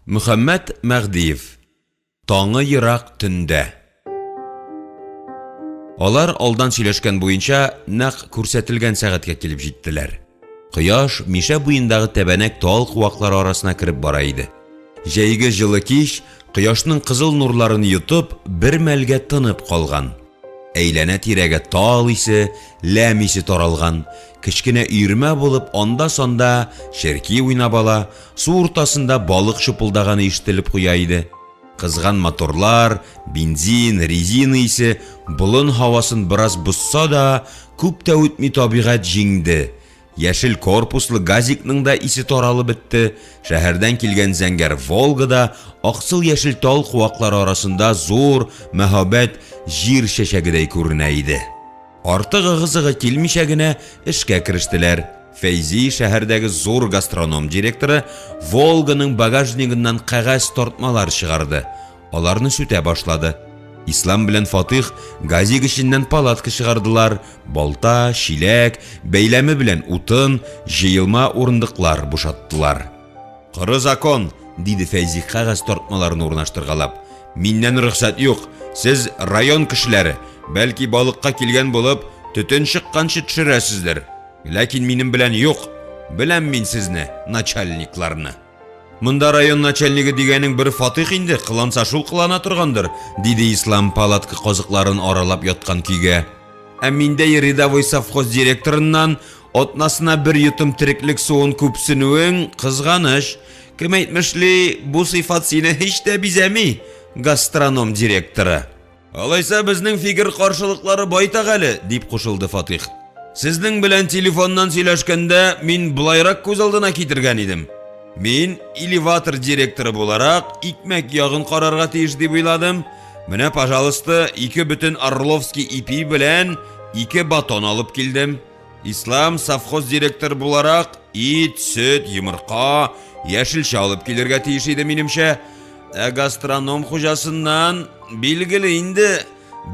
Мөхәммәт Мәһдиев. Таңы ерак төндә. Алар алдан сөйләшкән буенча нәкъ күрсәтелгән сәгатькә килеп җиттеләр. Кояш Мишә буендагы тәбәнәк тал куаклары арасына кереп бара иде. Җәйге җылы кич, кояшның кызыл нурларын йотып, бер мәлгә тынып калган. Әйләнә-тирәгә тал исе, ләм исе таралган. Кечкенә өермә булып анда-санда черки уйнап ала, су уртасында балык чупылдаганы ишетелеп куя иде. Кызган моторлар, бензин, резина исе болын һавасын бераз бозса да, күп тә үтми табигать җиңде. Яшел корпуслы газикның да исе таралып бетте, шәһәрдән килгән зәңгәр Волга да аксыл-яшел тал куаклары арасында зур, мәһабәт җир чәчәгедәй күренә иде. Артык ыгы-зыгы килмичә генә эшкә керештеләр. Фәйзи, шәһәрдәге зур гастроном директоры, Волганың багажнигыннан кәгазь тартмалар чыгарды. Аларны сүтә башлады. Ислам белән Фатих газик эченнән палатка чыгардылар, балта, чиләк, бәйләме белән утын, җыелма урындыклар бушаттылар. Коры закон, диде Фәйзи кәгазь тартмаларын урнаштыргалап. Миннән рөхсәт юк. Сез район кешеләре, бәлки балыкка килгән булып, төтен чыкканчы төшерәсездер. Ләкин минем белән юк. Беләм мин сезне, начальникларны. Монда район начальнигы дигәнең бер Фатих инде, кыланса шул кылана торгандыр, диде Ислам палатка казыкларын аралап яткан көйгә. Ә миндәй рядовой совхоз директорыннан атнасына бер йотым тереклек суын күпсенүең кызганыч. Кем әйтмешли, бу сыйфат сине һич тә бизәми, гастроном директоры. Алайса безнең фикер каршылыклары байтак әле, дип кушылды Фатих. Сезнең белән телефоннан сөйләшкәндә мин былайрак күз алдына китергән идем. Мин элеватор директоры буларак икмәк ягын карарга тиеш дип уйладым. Менә, пожалуйста, ике бөтен Орловский ипи белән ике батон алып килдем. Ислам совхоз директоры буларак ит, сөт, йомырка, яшелчә алып килергә тиеш иде минемчә. Ә гастроном хуҗасыннан, билгеле инде,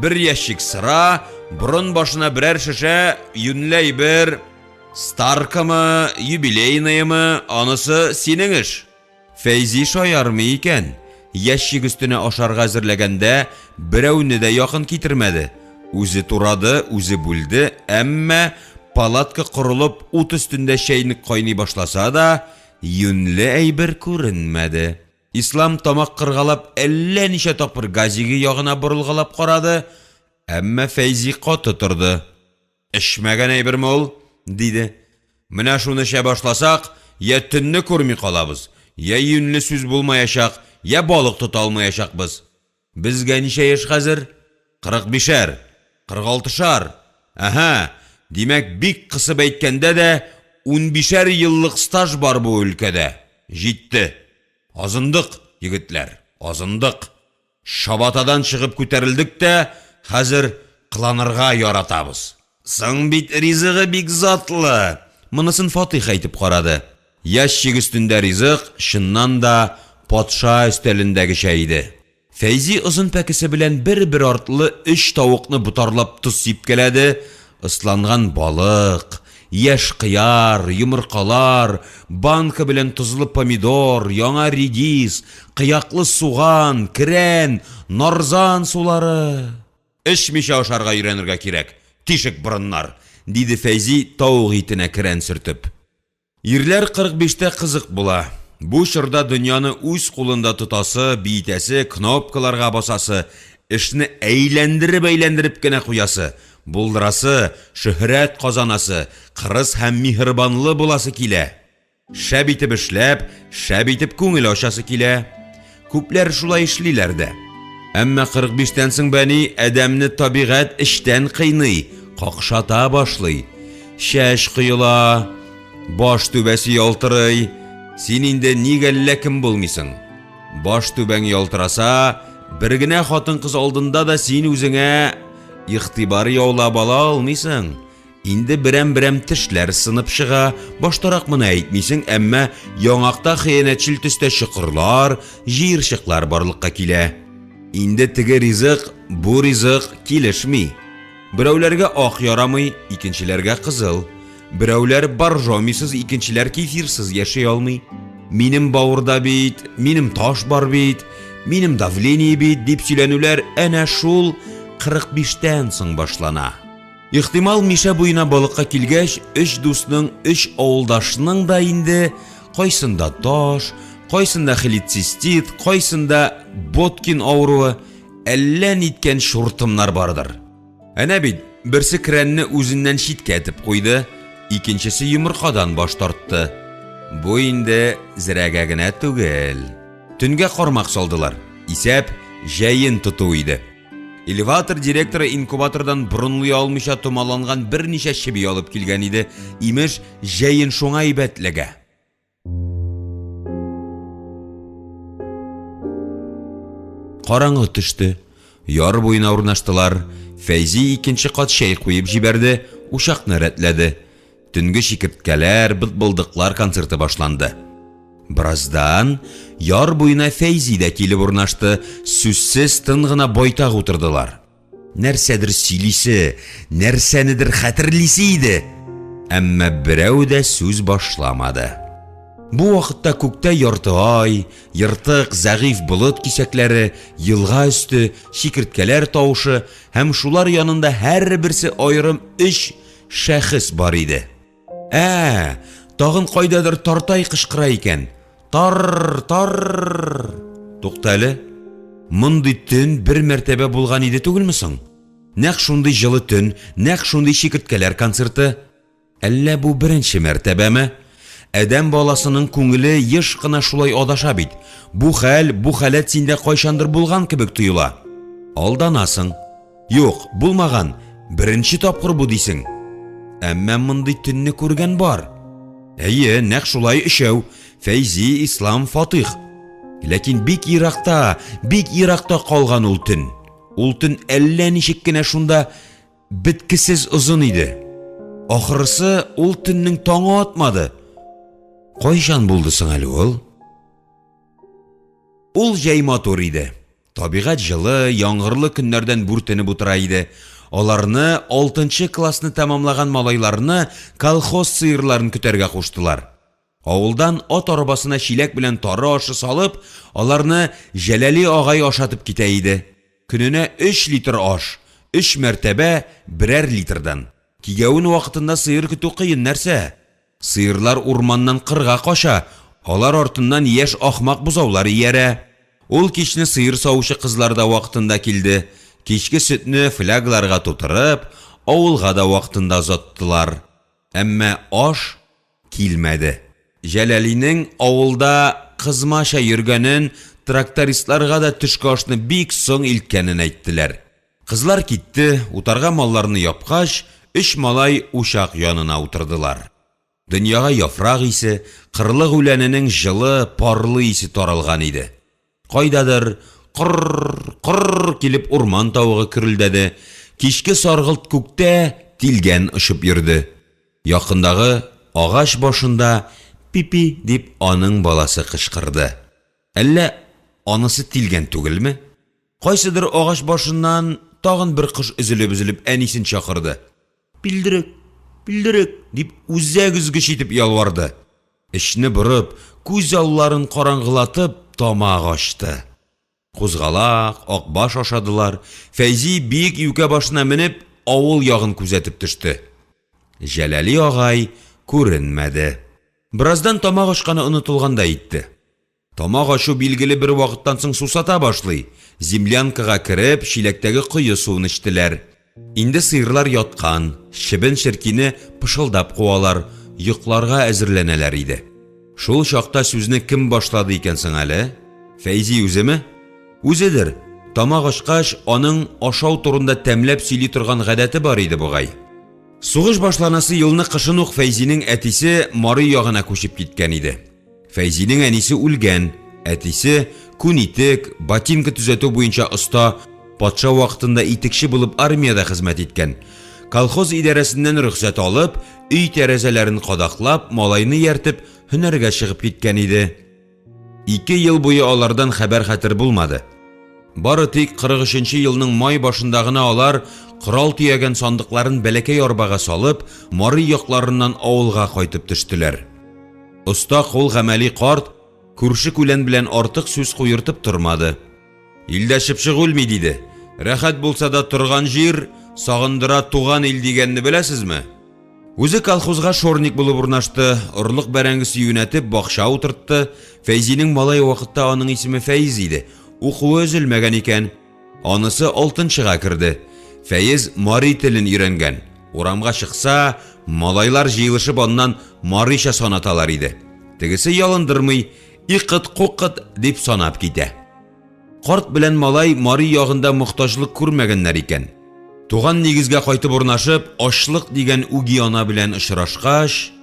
бер ящик сыра, борын башына берәр шешә, юньле әйбер, старкамы, юбилейныймы, анысы синең эш. Фәйзи шаярмый икән, ящик өстенә ашарга әзерләгәндә берәүне дә якын китермәде. Үзе турады, үзе бүлде, әмма палатка корылып, ут өстендә чәйнек кайный башласа да, юньле әйбер күренмәде. Ислам тамак кыргалап әллә ничә тапкыр газигы ягына борылгалап карады, әмма Фәйзи каты торды. Эчмәгән әйберме ул? диде. Менә шуны эчә башласак, йә төнне күрми калабыз, йә юньле сүз булмаячак, йә балык тота алмаячакбыз. Безгә ничә яшь хәзер? Кырык бишәр, кырык алтышар. Әһә, димәк, бик кысып әйткәндә дә, унбишәр еллык стаж бар бу өлкәдә. Җитте. Азындык, егетләр, азындык. Чабатадан чыгып күтәрелдек тә, хәзер кыланырга яратабыз. Соң бит ризыгы бик затлы! Монысын Фатыйх әйтеп карады. Ящик өстендә ризык, чыннан да, патша өстәлендәгечә иде. Фәйзи озын пәкесе белән бер-бер артлы өч тавыкны ботарлап тоз сипкәләде, ысланган балык, яшь кыяр, йомыркалар, банка белән тозлы помидор, яңа редис, кыяклы суган, керән, нарзан сулары. Эчмичә ашарга өйрәнергә кирәк, тишек борыннар, диде Фәйзи, тавык итенә керән сөртеп. Ирләр 45 тә кызык була. Бу чорда дөньяны үз кулында тотасы, биетәсе, кнопкаларга басасы, эшне әйләндереп-әйләндереп кенә куясы, булдырасы, шөһрәт казанасы, кырыс һәм миһербанлы буласы килә. Шәп итеп эшләп, шәп итеп күңел ачасы килә. Күпләр шулай эшлиләр дә. Әмма 45 тән соң бәни адәмне табигать эчтән кыйный, какшата башлый. Чәч коела, баш түбәсе ялтырый. Син инде ник әллә кем булмыйсың? Баш түбәң ялтыраса, бер генә хатын-кыз алдында да син үзеңә игътибар яулап ала алмыйсың. Инде берәм-берәм тешләр сынып чыга, баштарак моны әйтмисең, әмма яңакта хыянәтчел төстә чокырлар, җыерчыклар барлыкка килә. Инде теге ризык, бу ризык килешми. Берәүләргә ак ярамый, икенчеләргә кызыл. Берәүләр боржомисыз, икенчеләр кефирсыз яши алмый. Минем бавырда бит, минем таш бар бит, минем давление бит, дип сөйләнүләр әнә шул 45тән соң башлана. Ихтимал, Мишә буена балыкка килгәч, өч дусның, өч авылдашның да инде кайсында таш, кайсында холецистит, кайсында Боткин авыруы, әллә ниткән чуртымнар бардыр. Әнә бит, берсе керәнне үзеннән читкә этеп куйды, икенчесе йомыркадан баш тартты. Бу инде зрәгә генә түгел. Төнгә кармак салдылар. Исәп, җәен тоту иде. Элеватор директоры инкубатордан борынлый алмыйча томаланган берничә чеби алып килгән иде. Имеш, җәен шуңа әйбәт эләгә. Караңгы төште. Яр буена урнаштылар. Фәйзи икенче кат чәй куеп җибәрде, учакны рәтләде. Төнге чикерткәләр, бытбылдыклар концерты башланды. Бераздан яр буена Фәйзи дә килеп урнашты, сүзсез тын гына байтак утырдылар. Нәрсәдер сөйлисе, нәрсәнедер хәтерлисе иде. Әмма берәү дә сүз башламады. Бу вакытта күктә ярты ай, ертык, зәгыйфь болыт кисәкләре, елга өсте, чикерткәләр тавышы һәм шулар янында һәрберсе аерым өч шәхес бар иде. Ә, тагын кайдадыр тартай кычкыра икән. Тар, тар. Тукта әле. Мондый төн бер мәртәбә булган иде түгелме соң? Нәкъ шундый җылы төн, нәкъ шундый чикерткәләр концерты. Әллә бу беренче мәртәбәме? Адәм баласының күңеле еш кына шулай адаша бит. Бу хәл, бу халәт синдә кайчандыр булган кебек тоела. Алданасың. Юк, булмаган, беренче тапкыр бу дисең. Әмма мондый төнне күргән бар. Әйе, нәкъ шулай өчәү, Фәйзи, Ислам, Фатыйх. Ләкин бик еракта, бик еракта калган ул төн. Ул төн әллә ничек кенә шунда беткесез озын иде. Ахрысы, ул төннең таңы атмады. Кайчан булды соң әле ул? Ул җәй матур иде. Табигать җылы, яңгырлы көннәрдән бүртенеп утыра иде. Аларны, алтынчы классны тәмамлаган малайларны, колхоз сыерларын көтәргә куштылар. Авылдан ат арбасына чиләк белән тары ашы салып, аларны Җәләли агай ашатып китә иде. Көненә өч литр аш, өч мәртәбә берәр литрдан. Кигәвен вакытында сыер көтү кыен нәрсә. Сыерлар урманнан кырга кача, алар артыннан яшь ахмак бозаулар иярә. Ул кичне сыер савучы кызлар да вакытында килде, кичке сөтне флягаларга тутырып, авылга да вакытында озаттылар. Әмма аш килмәде. Җәләлинең авылда кызмача йөргәнен, трактористларга да төшке ашны бик соң илткәнен әйттеләр. Кызлар китте, утарга малларны япкач, өч малай учак янына утырдылар. Дөньяга яфрак исе, кырлык үләненең җылы, парлы исе таралган иде. Кайдадыр кор-р, кор-р килеп урман тавыгы көрелдәде, кичке саргылт күктә тилгән очып йөрде. Якындагы агач башында пи-пи дип аның баласы кычкырды. Әллә анысы тилгән түгелме? Кайсыдыр агач башыннан тагын бер кош өзелеп-өзелеп әнисен чакырды. Пилдерек, пилдерек, дип үзәк өзгеч итеп ялварды. Эчне борып, күз алларын караңгылатып, тамак ачты. Кузгалак, акбаш ашадылар. Фәйзи биек юкә башына менеп, авыл ягын күзәтеп төште. Җәләли агай күренмәде. Бераздан тамак ачканы онытылгандай итте. Тамак ачу билгеле бер вакыттан соң сусата башлый. Землянкага кереп, чиләктәге кое суын эчтеләр. Инде сыерлар яткан, чебен-черкине пышылдап куалар, йокларга әзерләнәләр иде. Шул чакта сүзне кем башлады икән соң әле? Фәйзи үземе? Үзедер. Тамак ачкач, аның ашау турында тәмләп сөйли торган гадәте бар иде бугай. Сугыш башланасы елны кышын ук Фәйзинең әтисе Мари ягына күчеп киткән иде. Фәйзинең әнисе үлгән, әтисе, күн итек, ботинка төзәтү буенча оста, патша вакытында итекче булып армиядә хезмәт иткән. Колхоз идарәсеннән рөхсәт алып, өй тәрәзәләрен кадаклап, малайны ияртеп, һөнәргә чыгып киткән иде. Ике ел буе алардан хәбәр-хәтер булмады. Бары тик 43 нче елның май башында гына алар, корал төягән сандыкларын бәләкәй арбага салып, Мари якларыннан авылга кайтып төштеләр. Оста кул гамәли карт Күрше-күлән белән артык сүз куертып тормады. Илдә чыпчык үлми, диде. Рәхәт булса да торган җир, сагындыра туган ил дигәнне беләсезме? Үзе колхозга шорник булып урнашты, орлык бәрәңгесе юнәтеп, бакча утыртты. Фәйзинең малай вакытта аның исеме Фәиз иде, укуы өзелмәгән икән. Анысы алтынчыга керде. Фәез мари телен өйрәнгән. Урамга чыкса, малайлар җыелышып аннан марича санаталар иде. Тегесе ялындырмый, икыт-кукыт дип санап китә. Карт белән малай мари ягында мохтаҗлык күрмәгәннәр икән. Туган нигезгә кайтып урнашып, ачлык дигән үги ана белән очрашкач,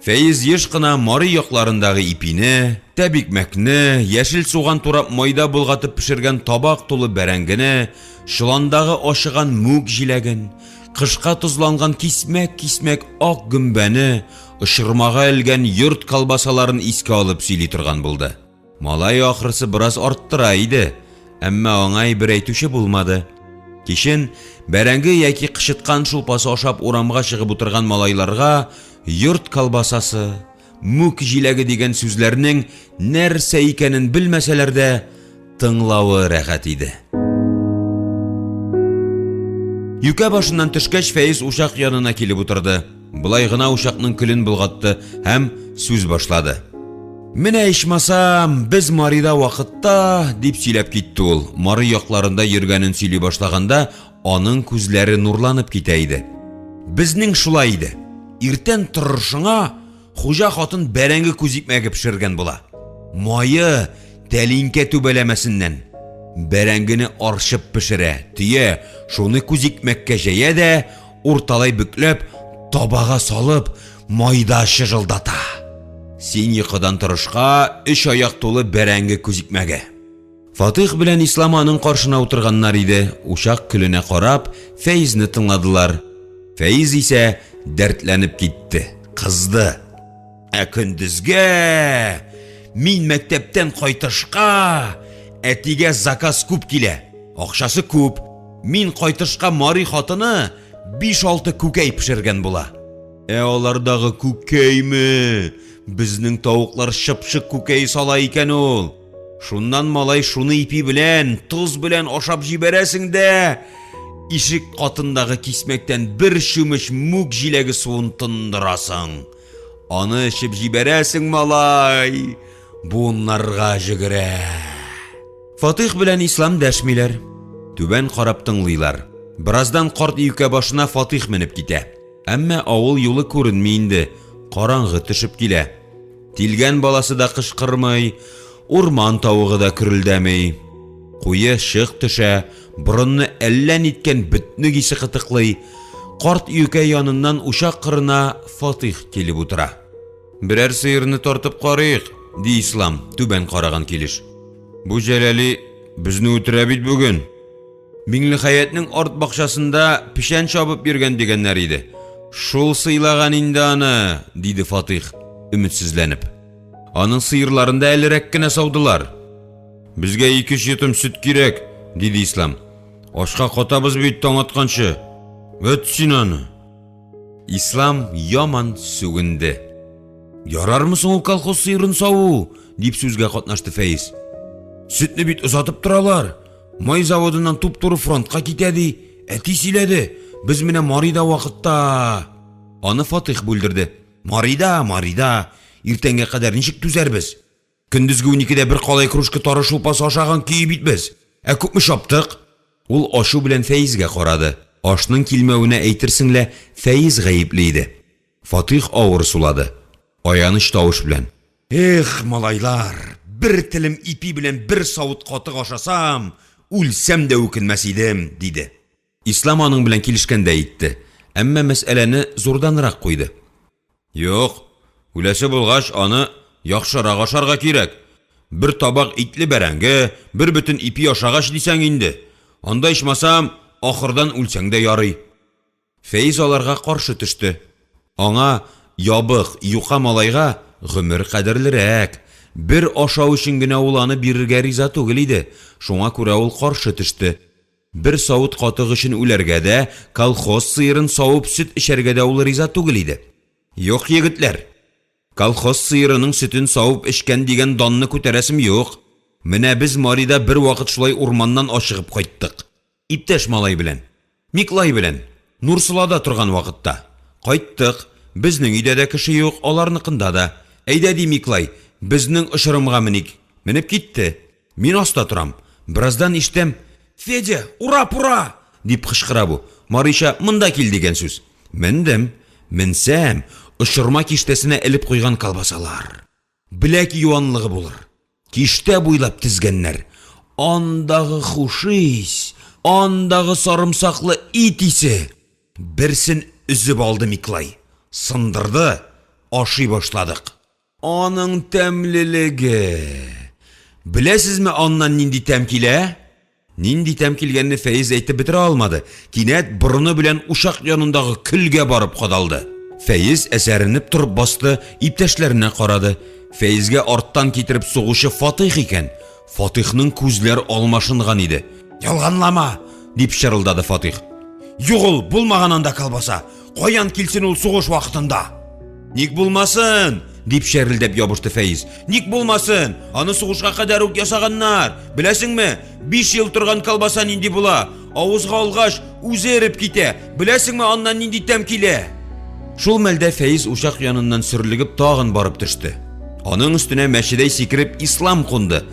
Фәез еш кына мари якларындагы ипине, тәбикмәкне, яшел суган турап майда болгатып пешергән табак тулы бәрәңгене, чоландагы ачыган мүк җиләген, кышка тозланган кисмәк-кисмәк ак гөмбәне, очырмага элгән йорт колбасаларын искә алып сөйли торган булды. Малай ахрысы бераз арттыра иде, әмма аңа әйбер әйтүче булмады. Кичен бәрәңге яки кычыткан шулпасы ашап урамга чыгып утырган малайларга йорт колбасасы, мүк җиләге дигән сүзләрнең нәрсә икәнен белмәсәләр дә, тыңлавы рәхәт иде. Юкә башыннан төшкәч, Фәез учак янына килеп утырды. Болай гына учакның көлен болгатты һәм сүз башлады. Менә ичмасам, без Марида вакытта, дип сөйләп китте ул. Мари якларында йөргәнен сөйли башлаганда, аның күзләре нурланып китә иде. Безнең шулай иде. Иртән торышыңа хуҗа хатын бәрәңге күз икмәге пешергән була. Мае тәлинкә түбәләмәсеннән. Бәрәңгене арчып пешерә, төя, шуны күз икмәккә җәя дә, урталай бөкләп, табага салып, майда чыжылдата. Син йокыдан торышка өч аяк тулы бәрәңге күзикмәге. Фатыйх белән Ислам аның каршына утырганнар иде, учак көленә карап, Фәизне тыңладылар. Фәиз исә дәртләнеп китте, кызды. Ә көндезгә, мин мәктәптән кайтышка, әтигә заказ күп килә, акчасы күп. Мин кайтышка мари хатыны биш-алты күкәй пешергән була. Ә алардагы күкәйме? Безнең тавыклар чыпчык күкәе сала икән ул. Шуннан малай шуны ипи белән, тоз белән ашап җибәрәсең дә, ишек катындагы кисмәктән бер чүмеч мүк җиләге суын тондырасың. Аны эчеп җибәрәсең, малай, буыннарга җөгерә. Фатыйх белән Ислам дәшмиләр. Түбән карап тыңлыйлар. Бераздан карт юкә башына Фатыйх менеп китә. Әмма авыл юлы күренми инде, караңгы төшеп килә. Тилгән баласы да кычкырмый, урман тавыгы да көрелдәми. Куе чык төшә, борынны әллә ниткән бөтнек исе кытыклый. Карт юкә яныннан учак кырына Фатыйх килеп утыра. Берәр сыерны тартып карыйк, ди Ислам, түбән караган килеш. Бу Җәләли безне үтерә бит бүген. Миңлехәятнең арт бакчасында печән чабып йөргән дигәннәр иде. Шул сыйлаган инде аны, диде Фатыйх, өметсезләнеп. Аның сыерларын да әлерәк кенә саудылар. Безгә ике-өч йотым сөт кирәк, диде Ислам. Ашка катабыз бит таң атканчы. Өт син аны. Ислам яман сүгенде. Ярармы соң ул колхоз сыерын саву? дип сүзгә катнашты Фәиз. Сөтне бит озатып торалар. Май заводыннан туп-туры фронтка китә ди. Әти сөйләде. Без менә Марида вакытта. Аны Фатыйх бүлдерде. Марида, Марида. Иртәнгә кадәр ничек түзәрбез? Көндезге уникедә бер калай кружка тары шулпасы ашаган көе бит без. Ә күпме чаптык? Ул ачу белән Фәизгә карады. Ашның килмәвенә әйтерсең лә Фәиз гаепле иде. Фатыйх авыр сулады. Аяныч тавыш белән. Эх, малайлар, бер телем ипи белән бер савыт катык ашасам, үлсәм дә үкенмәс идем, диде. Ислам аның белән килешкәндәй итте, әмма мәсьәләне зурданрак куйды. Юк, үләсе булгач, аны яхшырак ашарга кирәк. Бер табак итле бәрәңге, бер бөтен ипи ашагач дисәң инде. Анда ичмасам, ахырдан үлсәң дә ярый. Фәиз аларга каршы төште. Аңа, ябык, юка малайга, гомер кадерлерәк. Бер ашау өчен генә ул аны бирергә риза түгел иде, шуңа күрә ул каршы төште. Бер савыт катык өчен үләргә дә, колхоз сыерын савып сөт эчәргә дә ул риза түгел иде. Юк, егетләр! Колхоз сыерының сөтен савып эчкән дигән данны күтәрәсем юк. Менә без Марида бервакыт шулай урманнан ачыгып кайттык. Иптәш малай белән. Миклай белән. Нурсылада торган вакытта. Кайттык. Безнең өйдә дә кеше юк, аларныкында да. Әйдә, ди Миклай, безнең очырымга меник. Менеп китте. Мин аста торам. Бераздан ишетәм, Федя, ура, пура! дип кычкыра бу. Марийча, монда кил дигән сүз. Мендем. Менсәм, очырма киштәсенә элеп куйган колбасалар. Беләк юанлыгы булыр. Киштә буйлап тезгәннәр. Андагы хуш ис, андагы сарымсаклы ит исе! Берсен өзеп алды Миклай. Сындырды, ашый башладык. Аның тәмлелеге! Беләсезме, аннан нинди тәм килә? Нинди тәм килгәнне Фәез әйтеп бетерә алмады. Кинәт борыны белән учак янындагы көлгә барып кадалды. Фәез әсәренеп торып басты, иптәшләренә карады. Фәезгә арттан китереп сугучы Фатыйх икән. Фатыйхның күзләр алмашынган иде. Ялганлама! дип чырылдады Фатыйх. Юк ул, булмаган анда колбаса. Каян килсен ул сугыш вакытында? Ник булмасын? дип чәрелдәп ябышты Фәиз. Ник булмасын? Аны сугышка кадәр үк ясаганнар. Беләсеңме, 5 ел торган колбаса нинди була? Авызга алгач, үзе эреп китә. Беләсеңме, аннан нинди тәм килә? Шул мәлдә Фәиз учак яныннан сөрлегеп тагын барып төште. Аның өстенә мәчедәй сикереп Ислам кунды.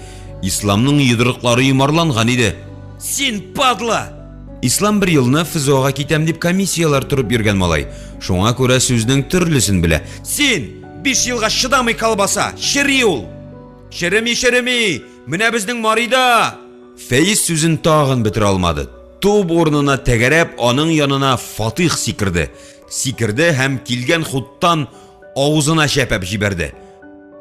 Исламның йодрыклары йомарланган иде. Син, падла! Ислам бер елны ФЗОга китәм дип комиссияләр торып йөргән малай. Шуңа күрә сүзнең төрлесен белә. Син! Биш елга чыдамый колбаса! Чери ул! Череми, череми! Менә безнең Марида! Фәиз сүзен тагын бетерә алмады. Туп урынына тәгәрәп, аның янына Фатыйх сикерде. Сикерде һәм килгән хуттан авызына чәпәп җибәрде.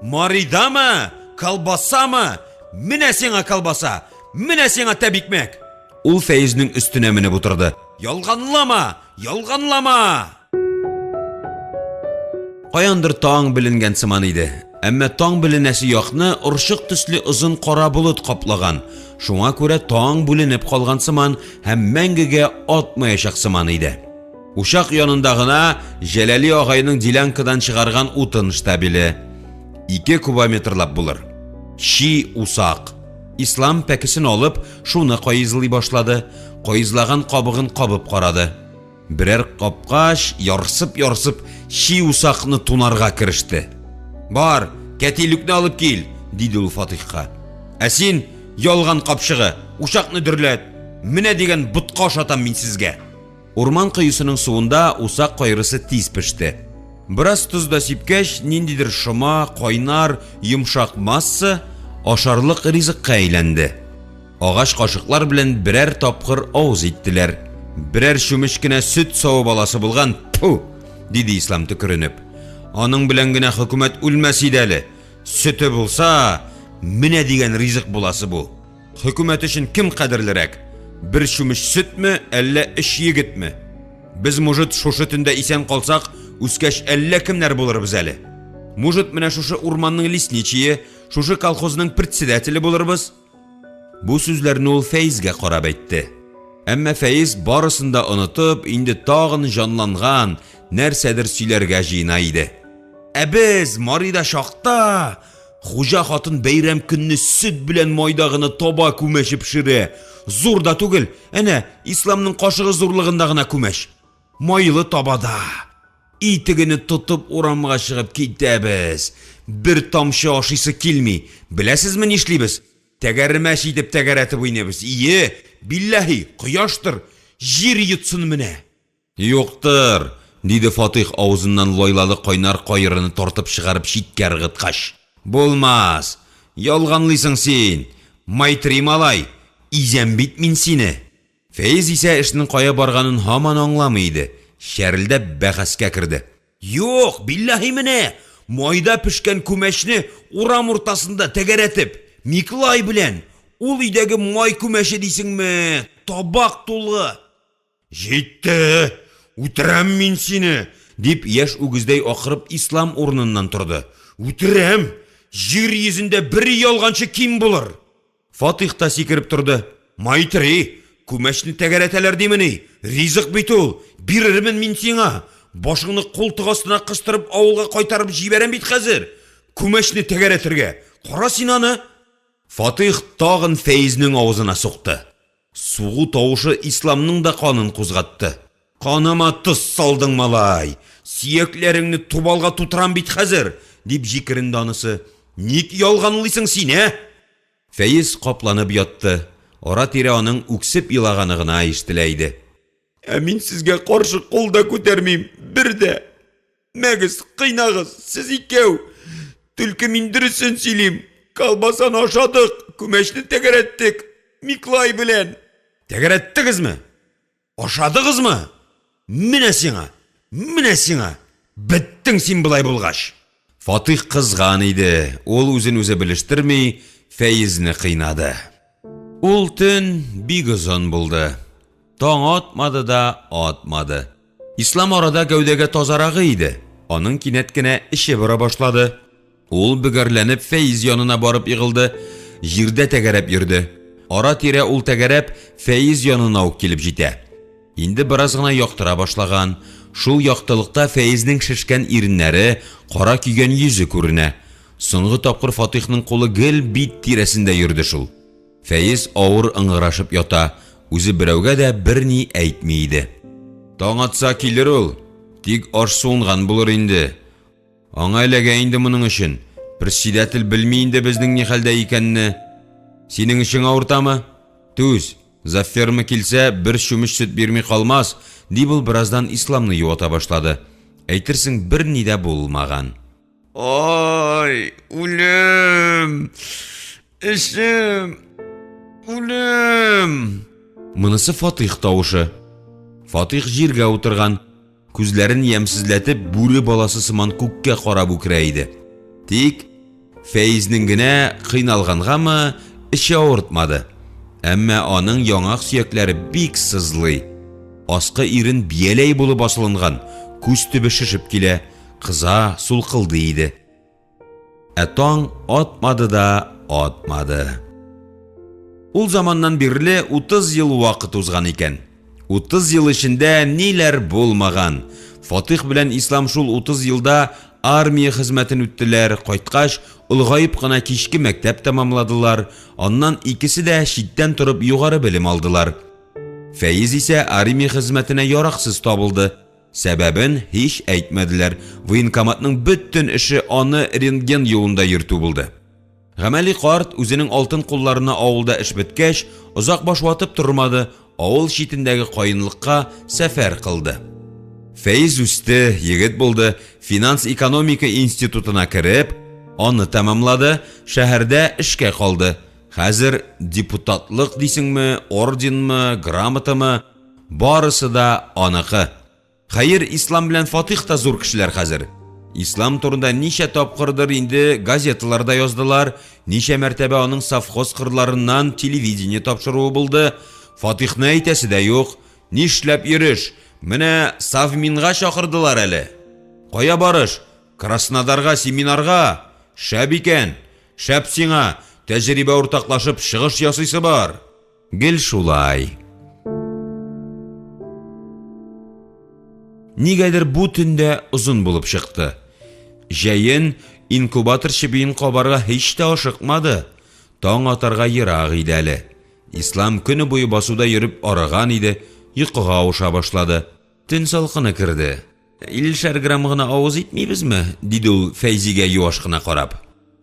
Маридамы? Колбасамы? Менә сиңа колбаса! Менә сиңа тәбикмәк! Ул Фәизнең өстенә менеп утырды. Ялганлама! Ялганлама! Каяндыр таң беленгән сыман иде. Әмма таң беленәсе якны орчык төсле озын кара болыт каплаган. Шуңа күрә таң бүленеп калган сыман һәм мәңгегә атмаячак сыман иде. Учак янында гына Җәләли агайның делянкадан чыгарган утын штабеле. Ике кубометрлап булыр. Чи усак. Ислам пәкесен алып, шуны каезлый башлады. Каезлаган кабыгын кабып карады. Берәр капкач, ярсып-ярсып, чи усакны тунарга кереште. Бар, кәтилүкне алып кил, диде ул Фатыйхка. Ә син, ялган капчыгы, учакны дөрләт. Менә дигән ботка ашатам мин сезгә. Урман коесының суында усак кайрысы тиз пеште. Бераз тоз да сипкәч, ниндидер шома, кайнар, йомшак масса ашарлык ризыкка әйләнде. Агач кашыклар белән берәр тапкыр авыз иттеләр. Берәр чүмеч кенә сөт савып аласы булган, тфу! диде Ислам төкеренеп. Аның белән генә хөкүмәт үлмәс иде әле. Сөте булса, менә дигән ризык буласы бу. Хөкүмәт өчен кем кадерлерәк? Бер чүмеч сөтме, әллә өч егетме? Без, мужыт, шушы төндә исән калсак, үскәч әллә кемнәр булырбыз әле. Мужыт, менә шушы урманның лесничие, шушы колхозның председателе булырбыз. Бу сүзләрне ул Фәизгә карап әйтте. Әмма Фәиз барысын да онытып, инде тагын җанланган, нәрсәдер сөйләргә җыена иде. Ә без Марида чакта Хуҗа хатын бәйрәм көнне сөт белән майда гына таба күмәче пешерә. Зур да түгел, әнә, Исламның кашыгы зурлыгында гына күмәч. Майлы табада. Итегене тотып урамга чыгып китәбез. Бер тамчы ашыйсы килми. Беләсезме нишлибез? Тәгәрмәч итеп тәгәрәтеп уйныйбыз. Ие, билләһи, кояштыр, җир йотсын менә. Юктыр, диде Фатыйх авызыннан лайлалы кайнар каерыны тартып чыгарып читкә ыргыткач. Булмас! Ялганлыйсың син! Майтри малай! Изәм бит мин сине! Фәез исә эшнең кая барганын һаман аңламый иде, чәрелдәп бәхәскә керде. Юк, билләһи менә! Майда пешкән күмәчне урам уртасында тәгәрәтеп, Миклай белән! Ул өйдәге май күмәче дисеңме, табак тулы! Җитте! Үтерәм мин сине! дип, яшь үгездәй акырып, Ислам урыныннан торды. Үтерәм! Җир йөзендә бер ялганчы ким булыр! Фатыйх та сикереп торды. Майтри! Күмәчне тәгәрәтәләр димени? Ризык бит ул! Бирермен мин сиңа! Башыңны култык астына кыстырып авылга кайтарып җибәрәм бит хәзер! Күмәчне тәгәрәтергә! Кара син аны! Фатыйх тагын Фәизнең авызына сукты. Сугу тавышы Исламның да канын кузгатты. Каныма тоз салдың, малай! Сөякләреңне тубалга тутырам бит хәзер! дип җикеренде анысы. Ник ялганлыйсың син, ә? Фәез капланып ятты. Ара-тирә аның үксеп елаганы гына ишетелә иде. Ә мин сезгә каршы кул да күтәрмим, бер дә! Мәгез, кыйнагыз, сез икәү! Түлке мин дөресен сөйлим. Колбасаны ашадык, күмәчне тәгәрәттек. Миклай белән. Тәгәрәттегезме? Ашадыгызмы? Менә сиңа! Менә сиңа! Беттең син болай булгач! Фатыйх кызган иде, ул үзен-үзе белештерми, Фәезне кыйнады. Ул төн бик озын булды. Таң атмады да атмады. Ислам арада гәүдәгә тазарагы иде, аның кинәт кенә эче бора башлады. Ул бөгәрләнеп Фәиз янына барып егылды, җирдә тәгәрәп йөрде. Ара-тирә ул тәгәрәп Фәиз янына ук килеп җитә. Инде бераз гына яктыра башлаган, шул яктылыкта Фәизнең шешкән иреннәре, кара көйгән йөзе күренә. Соңгы тапкыр Фатыйхның кулы гел бит тирәсендә йөрде шул. Фәез авыр ыңгырашып ята, үзе берәүгә дә берни әйтми иде. Таң атса килер ул, тик аш суынган булыр инде. Аңа эләгә инде моның өчен. Председатель белми инде безнең ни хәлдә икәнне. Синең эчең авыртамы? Түз, завферма килсә, бер чүмеч сөт бирми калмас, дип ул бераздан Исламны юата башлады. Әйтерсең, берни дә булмаган. Ай, үлем! Эчем! Үлем! Монысы Фатыйх тавышы. Фатыйх җиргә утырган, күзләрен ямьсезләтеп, бүре баласы сыман күккә карап үкерә иде. Тик Фәизнең генә кыйналгангамы, эче авыртмады. Әмма аның яңак сөякләре бик сызлый. Аскы ирен бияләй булып асылынган, күз төбе шешеп килә, кыза, сулкылдый иде. Ә таң атмады да атмады. Ул заманнан бирле 30 ел вакыт узган икән. 30 ел эчендә ниләр булмаган. Фатих белән Ислам шул 30 елда армия хезмәтен үттеләр, кайткач, олыгаеп кына кичке мәктәп тәмамладылар, аннан икесе дә читтән торып югары белем алдылар. Фәиз исә армия хезмәтенә яраксыз табылды. Сәбәбен һич әйтмәделәр, военкоматның бөтен эше аны рентген юлында йөртү булды. Гамәли карт, үзенең алтын кулларына авылда эш беткәч, озак баш ватып тормады, авыл читендәге каенлыкка сәфәр кылды. Фәиз үсте, егет булды, финанс-экономика институтына кереп, аны тәмамлады, шәһәрдә эшкә калды. Хәзер депутатлык дисеңме, орденмы, грамотамы, Барысы да аныкы. Хәер, Ислам белән Фатих та зур кешеләр хәзер. Ислам турында ничә тапкырдыр инде газеталарда яздылар, ничә мәртәбә аның совхоз кырларыннан телевидение тапшыруы булды. Фатихны әйтәсе дә юк. Нишләп йөреш? Менә Совминга чакырдылар әле. Кая барыш? Краснодарга семинарга! Шәп икән! Шәп сиңа! Тәҗрибә уртаклашып чыгыш ясыйсы бар! Гел шулай. Нигәдер бу төндә озын булып чыкты. Җәен инкубатор чебиен кабарга һич тә ашыкмады. Таң атарга ерак иде әле. Ислам көне буе басуда йөреп арыган иде, йокыга авыша башлады. Төн салкыны керде. Иллешәр грамм гына авыз итмибезме? диде ул Фәйзигә юаш кына карап.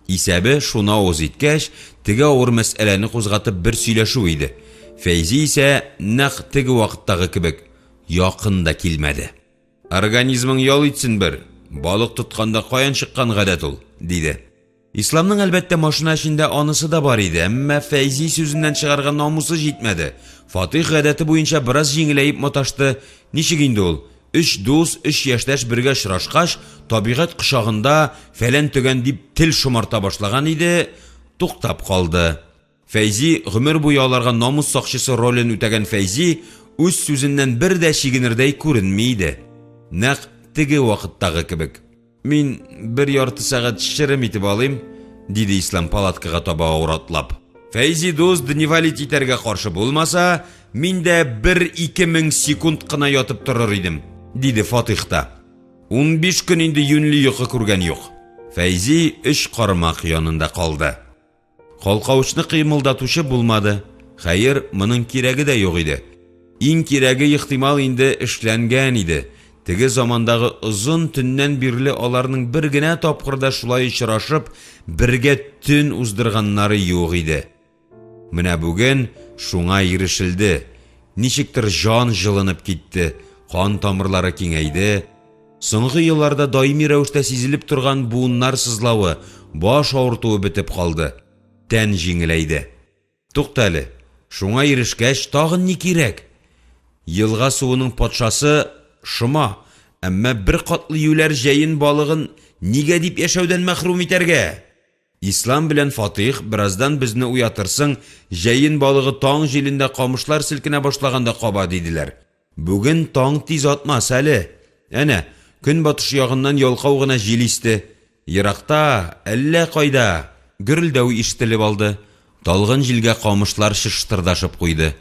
Исәбе шуны авыз иткәч, теге авыр мәсьәләне кузгатып бер сөйләшү иде. Фәйзи исә нәкъ теге вакыттагы кебек, якын да килмәде. Организмың ял итсен бер, балык тотканда каян чыккан гадәт ул? диде. Исламның, әлбәттә, машина эчендә анысы да бар иде, әмма Фәйзи сүзеннән чыгарга намусы җитмәде. Фатыйх гадәте буенча бераз җиңеләеп маташты. Ничек инде ул? Өч дус, өч яшьтәш бергә очрашкач, табигать кочагында фәлән-төгән дип тел шомарта башлаган иде, туктап калды. Фәйзи, гомер буе аларга намус сакчысы ролен үтәгән Фәйзи, үз сүзеннән бер дә чигенердәй күренми иде. Нәкъ теге вакыттагы кебек. Мин бер ярты сәгать черем итеп алыйм, диде Ислам палаткага таба авыр атлап. Фәйзи дус дневалить итәргә каршы булмаса, мин дә бер-ике мең секунд кына ятып торыр идем, диде Фатыйх та. 15 көн инде юньле йокы күргән юк. Фәйзи өч кармак янында калды. Калкавычны кыймылдатучы булмады. Хәер, моның кирәге дә юк иде. Иң кирәге, ихтимал, инде эшләнгән иде. Теге замандагы озын төннән бирле аларның бер генә тапкыр да шулай очрашып, бергә төн уздырганнары юк иде. Менә бүген шуңа ирешелде. Ничектер җан җылынып китте, кан тамырлары киңәйде. Соңгы елларда даими рәвештә сизелеп торган буыннар сызлавы, баш авыртуы бетеп калды. Тән җиңеләйде. Тукта әле, шуңа ирешкәч, тагын ни кирәк? Елга суының патшасы шома, әмма беркатлы юләр җәен балыгын нигә дип яшәүдән мәхрүм итәргә? Ислам белән Фатыйх бераздан безне уятырсың, җәен балыгы таң җилендә камышлар селкенә башлаганда каба, диделәр. Бүген таң тиз атмас әле. Әнә, көнбатыш ягыннан ялкау гына җил исте. Еракта, әллә кайда, гөрелдәү ишетелеп алды. Талгын җилгә камышлар чыштырдашып куйды.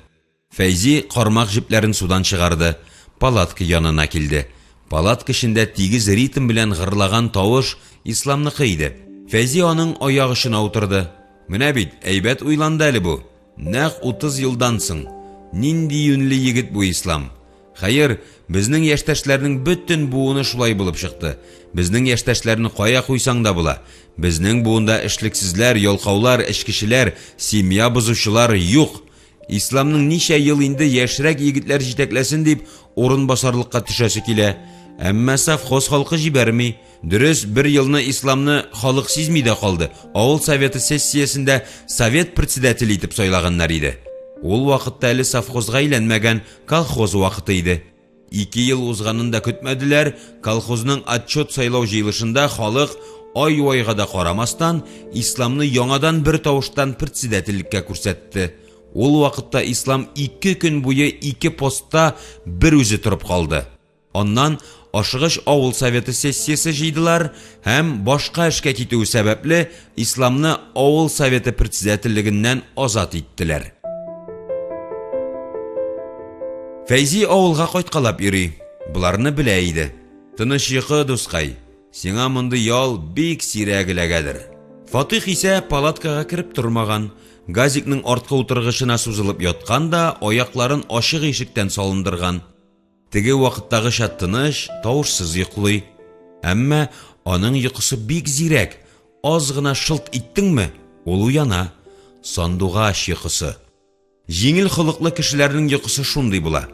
Фәйзи кармак җепләрен судан чыгарды, палатка янына килде. Палатка эчендә тигез ритм белән гырлаган тавыш Исламныкы иде. Фәйзи аның аяк очына утырды. Менә бит, әйбәт уйланды әле бу. Нәкъ 30 елдан соң. Нинди юньле егет бу Ислам. Хәер, безнең яшьтәшләрнең бөтен буыны шулай булып чыкты. Безнең яшьтәшләрне кая куйсаң да була. Безнең буында эшлексезләр, ялкаулар, эчкечеләр, семья бозучылар юк. Исламның ничә ел инде яшьрәк егетләр җитәкләсен дип урынбасарлыкка төшәсе килә. Әмма совхоз халкы җибәрми. Дөрес, бер елны Исламны халык сизми дә калды. Авыл советы сессиясендә совет председателе итеп сайлаганнар иде. Ул вакытта әле совхозга әйләнмәгән, колхоз вакыты иде. Ике ел узганын да көтмәделәр, колхозның отчет-сайлау җыелышында халык, ай-вайга да карамастан, Исламны яңадан бер тавыштан председательлеккә күрсәтте. Ул вакытта Ислам ике көн буе ике постта бер үзе торып калды. Аннан ашыгыч авыл советы сессиясе җыйдылар һәм, башка эшкә китүе сәбәпле, Исламны авыл советы председательлегеннән азат иттеләр. Фәйзи авылга кайткалап йөри, боларны белә иде. Тыныч йокы, дускай, сиңа мондый ял бик сирәк эләгәдер. Фатыйх исә палаткага кереп тормаган, газикның арткы утыргычына сузылып яткан да аякларын ачык ишектән салындырган. Теге вакыттагыча тыныч, тавышсыз йоклый. Әмма аның йокысы бик зирәк, аз гына шылт иттеңме, ул уяна. Сандугач йокысы. Җиңел холыклы кешеләрнең йокысы шундый була.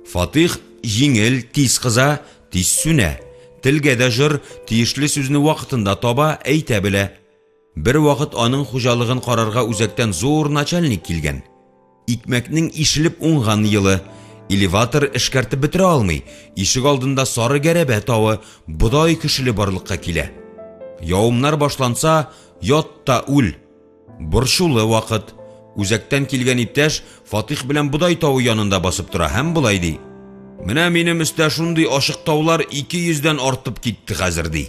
Фатих җиңел, тиз кыза, тиз сүнә. Телгә дә җор, тиешле сүзне вакытында таба, әйтә белә. Бервакыт аның хуҗалыгын карарга үзәктән зур начальник килгән. Икмәкнең ишелеп уңган елы. Элеватор эшкәртеп бетерә алмый, ишек алдында сары гәрәбә тавы, бодай көшеле барлыкка килә. Явымнар башланса, ят та үл. Борчулы вакыт. Үзәктән килгән иптәш Фатих белән бодай тавы янында басып тора һәм болай ди. Менә минем өстә шундый ачык таулар 200 дән артып китте хәзер, ди.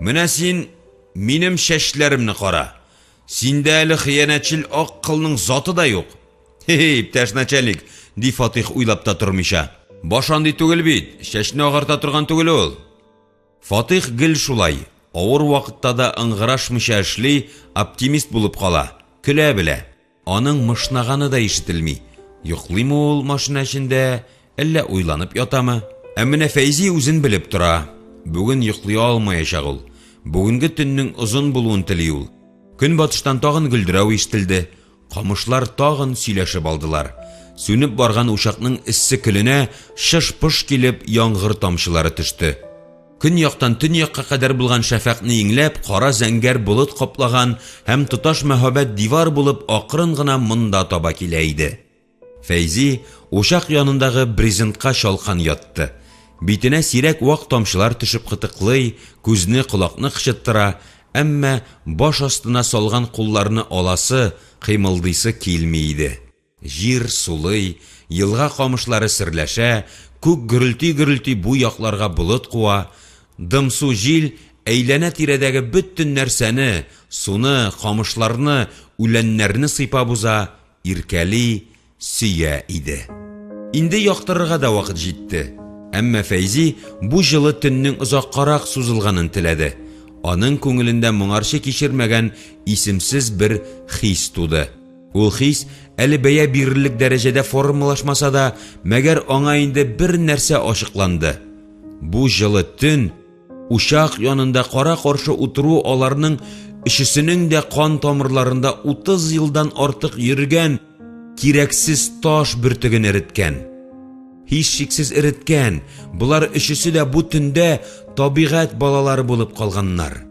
Менә син Минем чәчләремне кара. Синдә әле хыянәтчел ак кылның заты да юк. Хи-хи, иптәш начальник, ди Фатих уйлап та тормыйча. Баш андый түгел бит, чәчне агарта торган түгел ул. Фатих гел шулай, авыр вакытта да ыңгырашмыйча эшли, оптимист булып кала, көлә белә. Аның мышнаганы да ишетелми. Йоклыймы ул машина эчендә, әллә уйланып ятамы? Ә менә Фәйзи үзен белеп тора. Бүген йоклый алмаячак ул. Бүгенге төннең озын булуын тели ул. Көнбатыштан тагын гөлдерәү ишетелде. Камышлар тагын сөйләшеп алдылар. Сүнеп барган учакның эссе көленә чыш-пыш килеп яңгыр тамчылары төште. Көньяктан төньякка кадәр булган шәфәкъне иңләп, кара зәңгәр болыт каплаган һәм тоташ мәһабәт дивар булып акрын гына монда таба килә иде. Фәйзи учак янындагы брезентка чалкан ятты. Битенә сирәк вак тамчылар төшеп кытыклый, күзне, колакны кычыттыра, әмма баш астына салган кулларны аласы, кыймылдыйсы килми иде. Җир сулый, елга камышлары серләшә, күк гөрелти-гөрелти бу якларга болыт куа, дымсу җил әйләнә-тирәдәге бөтен нәрсәне, суны, камышларны, үләннәрне сыйпап уза, иркәли, сөя иде. Инде яктырырга да вакыт җитте. Әмма Фәйзи бу җылы төннең озаккарак сузылганын теләде. Аның күңелендә моңарчы кичермәгән исемсез бер хис туды. Ул хис әле бәя бирерлек дәрәҗәдә формалашмаса да, мәгәр аңа инде бер нәрсә ачыкланды. Бу җылы төн, учак янында кара-каршы утыру аларның өчесенең дә кан тамырларында 30 елдан артык йөргән кирәксез таш бөртеген эреткән. Һичшиксез эреткән, болар өчесе дә бу төндә табигать балалары булып калганнар.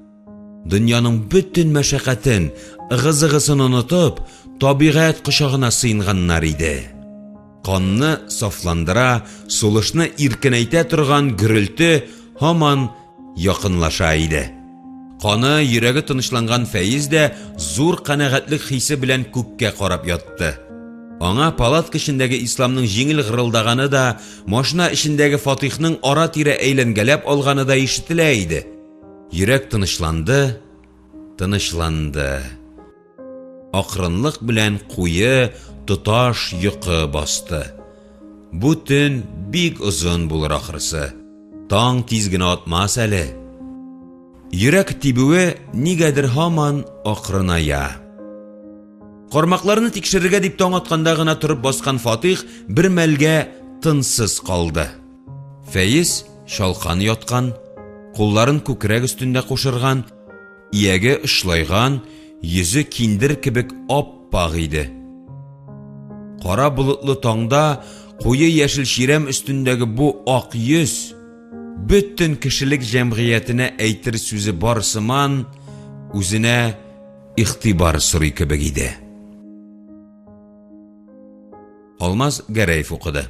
Дөньяның бөтен мәшәкатен, ыгы-зыгысын онытып, табигать кочагына сыенганнар иде. Канны сафландыра, сулышны иркенәйтә торган гөрелте һаман якынлаша иде. Каны, йөрәге тынычланган Фәез дә зур канәгатьлек хисе белән күккә карап ятты. Аңа палатка эчендәге Исламның җиңел гырылдаганы да, машина эчендәге Фатыйхның ара-тирә әйләнгәләп алганы да ишетелә иде. Йөрәк тынычланды, тынычланды. Акрынлык белән куе, тоташ йокы басты. Бу төн бик озын булыр ахрысы. Таң тиз генә атмас әле. Йөрәк тибүе нигәдер һаман акрыная. Кармакларны тикшерергә дип таң атканда гына торып баскан Фатих бер мәлгә тынсыз калды. Фәез чалкан яткан, кулларын күкрәк өстендә кушырган, Ияге очлайган, йөзе киндер кебек ап-ак иде. Кара болытлы таңда куе яшел чирәм өстендәге бу ак йөз, бөтен кешелек җәмгыятенә әйтер сүзе бар сыман, үзенә игътибар сорый кебек иде. Алмаз Гәрәев укыды.